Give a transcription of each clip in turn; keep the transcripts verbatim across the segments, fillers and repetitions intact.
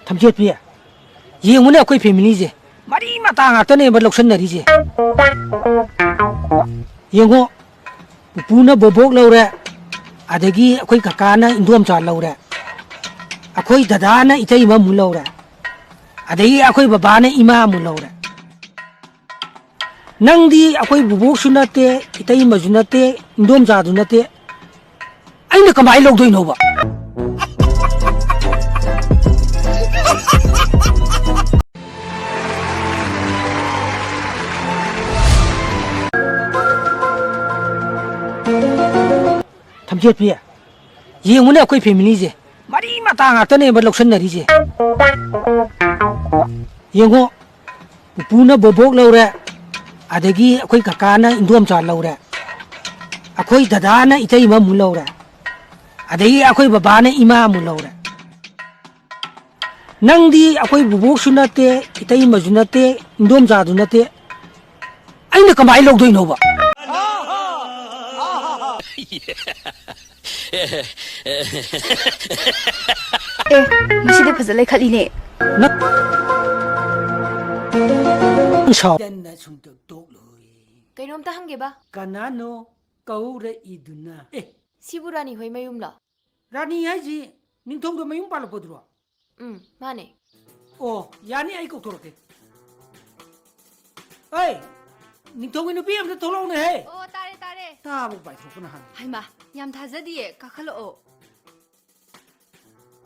ꯊꯝꯆꯦꯠꯄꯤ, ꯌꯦꯡꯉꯨꯅꯦ, ꯑꯩꯈꯣꯏ ꯐꯦꯃꯤꯂꯤꯁꯦ ꯃꯔꯤ ꯃꯇꯥ ꯉꯥꯛꯇꯅꯦꯕ ꯂꯧꯁꯟꯅꯔꯤꯁꯦ꯫ ꯌꯦꯡꯉꯣ, ꯄꯨꯄꯨꯅ ꯕꯣꯕꯣꯛ ꯂꯧꯔꯦ, ꯑꯗꯒꯤ ꯑꯩꯈꯣꯏ ꯀꯀꯥꯅ ꯏꯟꯗꯣꯝꯆꯥ ꯂꯧꯔꯦ, ꯑꯩꯈꯣꯏ ꯗꯗꯥꯅ ꯏꯇꯩꯃ ꯑꯃꯨꯛ ꯂꯧꯔꯦ, ꯑꯗꯒꯤ ꯑꯩꯈꯣꯏ ꯕꯕꯥꯅ ꯏꯃꯥ ꯑꯃꯨꯛ ꯂꯧꯔꯦ꯫ ꯅꯪꯗꯤ ꯑꯩꯈꯣꯏ ꯕꯨꯕꯣꯛꯁꯨ ꯅꯠꯇꯦ, ꯏꯇꯩꯃꯁꯨ ꯅꯠꯇꯦ, ꯏꯟꯗꯣꯝꯆꯥꯁꯨ ꯅꯠꯇꯦ, ꯑꯩꯅ ꯀꯃꯥꯏꯅ ꯂꯧꯗꯣꯏꯅꯣꯕ? ꯊꯝꯆꯦꯠꯄꯤ, ꯌꯦꯡꯉꯨꯅꯦ, ꯑꯩꯈꯣꯏ ꯐꯦꯃꯤꯂꯤꯁꯦ ꯃꯔꯤ ꯃꯇꯥ ꯉꯥꯛꯇꯅꯦꯕ ꯂꯧꯁꯟꯅꯔꯤꯁꯦ꯫ ꯌꯦꯡꯉꯣ, ꯄꯨꯄꯨꯅ ꯕꯣꯕꯣꯛ ꯂꯧꯔꯦ, ꯑꯗꯒꯤ ꯑꯩꯈꯣꯏ ꯀꯀꯥꯅ ꯏꯟꯗꯣꯝꯆꯥ ꯂꯧꯔꯦ, ꯑꯩꯈꯣꯏ ꯗꯗꯥꯅ ꯏꯇꯩꯃ ꯑꯃꯨꯛ ꯂꯧꯔꯦ, ꯑꯗꯒꯤ ꯑꯩꯈꯣꯏ ꯕꯕꯥꯅ ꯏꯃꯥ ꯑꯃꯨꯛ ꯂꯧꯔꯦ꯫ ꯅꯪꯗꯤ ꯑꯩꯈꯣꯏ ꯕꯨꯕꯣꯛꯁꯨ ꯅꯠꯇꯦ, ꯏꯇꯩꯃꯁꯨ ꯅꯠꯇꯦ, ꯏꯟꯗꯣꯝꯆꯥꯁꯨ ꯅꯠꯇꯦ, ꯑꯩꯅ ꯀꯃꯥꯏꯅ ꯂꯧꯗꯣꯏꯅꯣꯕ? ꯑꯦ, ꯉꯁꯤꯗꯤ ꯐꯖ ꯂꯩꯈꯠꯂꯤꯅꯦ꯫ ꯅꯪ ꯁꯥꯎ꯫ ꯗꯟꯅ ꯁꯨꯡꯇꯣꯛ ꯇꯣꯛꯂꯣꯏ꯫ ꯀꯩꯅꯣꯝꯇ ꯍꯪꯒꯦꯕ꯫ ꯀꯅꯥꯅꯣ ꯀꯧꯔꯛꯏꯗꯨꯅ? ꯑꯦ꯫ ꯁꯤꯕꯨ ꯔꯥꯅꯤ ꯍꯣꯏ ꯃꯌꯨꯝꯂꯣ? ꯔꯥꯅꯤ ꯍꯥꯏꯁꯤ ꯅꯤꯡꯊꯧꯗ ꯃꯌꯨꯝ ꯄꯥꯜꯂꯛꯄꯗꯨꯔꯣ? ꯎꯝ, ꯃꯥꯅꯦ꯫ ꯑꯣ, ꯌꯥꯅꯤ, ꯑꯩ ꯀꯧꯊꯣꯔꯛꯀꯦ꯫ ꯑꯩ, ꯅꯤꯡꯊꯧꯒꯤ ꯅꯨꯄꯤ ꯑꯝꯇ ꯊꯣꯛꯂꯛꯎꯅꯦꯍꯦ꯫ ꯑꯣ, ꯇꯥꯔꯦ, ꯇꯥꯔꯦ꯫ ꯇꯥꯕꯨ ꯄꯥꯏꯊꯣꯛꯄꯅ ꯍꯥꯟꯅ꯫ ꯍꯩꯃꯥ, ꯌꯥꯝ ꯊꯥꯖꯗꯤꯌꯦ, ꯀꯥꯈꯠꯂꯛꯑꯣ꯫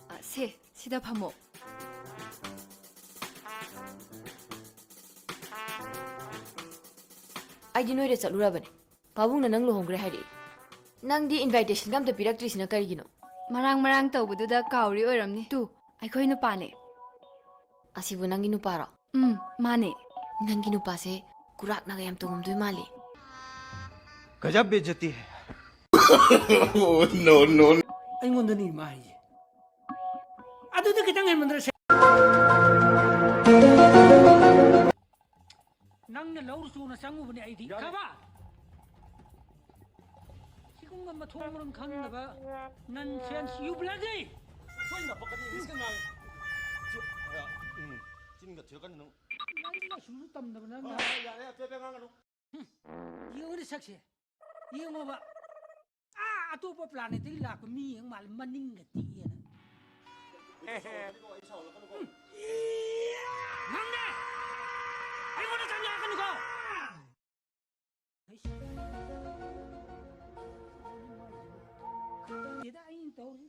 ꯑ, ꯁꯦ, ꯁꯤꯗ ꯐꯝꯃꯣ꯫ ꯑꯩꯗꯤ ꯅꯣꯏꯗ ꯆꯠꯂꯨꯔꯕꯅꯦ꯫ ꯄꯥꯕꯨꯡꯅ ꯅꯪ ꯂꯨꯍꯣꯡꯈ꯭ꯔꯦ ꯍꯥꯏꯔꯛꯏ꯫ ꯅꯪꯗꯤ invitation-ꯒ ꯑꯝꯇ ꯄꯤꯔꯛꯇ꯭ꯔꯤꯁꯤꯅ ꯀꯔꯤꯒꯤꯅꯣ? ꯃꯔꯥꯡ ꯃꯔꯥꯡ ꯇꯧꯕꯗꯨꯗ ꯀꯥꯎꯔꯤ ꯑꯣꯏꯔꯝꯅꯤ꯫ ꯇꯨ, ꯑꯩꯈꯣꯏ ꯅꯨꯄꯥꯅꯦ꯫ ꯑꯁꯤꯕꯨ ꯅꯪꯒꯤ ꯅꯨꯄꯥꯔꯣ? ꯎꯝ, ꯃꯥꯅꯦ꯫ ꯅꯪꯒꯤ ꯅꯨꯄꯥꯁꯦ ꯀꯨꯔꯥꯛꯅꯒ ꯌꯥꯝ ꯇꯣꯡꯉꯝꯗꯣꯏ ꯃꯥꯜꯂꯤ꯫ गजब बेइज्जती है। ꯑꯩꯉꯣꯟꯗꯅꯤ ꯃꯥ ꯍꯥꯏꯁꯦ꯫ ꯑꯗꯨꯗꯤ ꯈꯤꯇꯪ ꯍꯦꯟꯃꯟꯗ꯭ꯔꯣ ꯁꯦ? ꯅꯪꯅ ꯂꯧꯔꯨ ꯆꯣꯅ ꯆꯪꯉꯨꯕꯅꯦ ꯑꯩꯗꯤ꯫ ꯌꯥꯔꯦ꯫ ꯈꯪꯉꯕ? ꯁꯤꯒꯨꯝꯕ ꯃꯊꯣꯡ ꯃꯔꯝ ꯈꯪꯗꯕ nonsense, you bloody! ꯅꯪꯒ ꯊꯤꯔꯛꯀꯅꯤ ꯅꯪ꯫ ꯂꯥꯏꯔꯤꯛ ꯂꯥꯏꯁꯨꯁꯨ ꯇꯝꯗꯕ ꯅꯪꯅ꯫ ꯑ, ꯌꯥꯔꯦ, ꯑꯆꯦꯠꯄ ꯉꯥꯡꯒꯅꯨ꯫ ꯌꯦꯡꯉꯨꯅꯦ ꯁꯛꯁꯦ꯫ ꯌꯦꯡꯉꯣꯕ꯫ ꯑꯥ, ꯑꯇꯣꯞꯄ planetꯇꯒꯤ ꯂꯥꯛꯄ ꯃꯤ ꯌꯦꯡ ꯃꯥꯜꯂꯦ, ꯃꯅꯤꯡꯒ ꯇꯦꯛꯑꯦꯅ꯫ ꯑꯩ ꯁꯥꯎꯔꯛꯀꯅꯤꯀꯣ, ꯑꯩ ꯁꯥꯎꯔꯛꯀꯅꯨꯀꯣ꯫ ꯅꯪꯅꯦ! ꯑꯩꯉꯣꯟꯗ ꯆꯪ ꯌꯥꯔꯛꯀꯅꯨꯀꯣ! ꯈꯪꯗꯦꯗ ꯑꯩꯅ ꯇꯧꯔꯤ꯫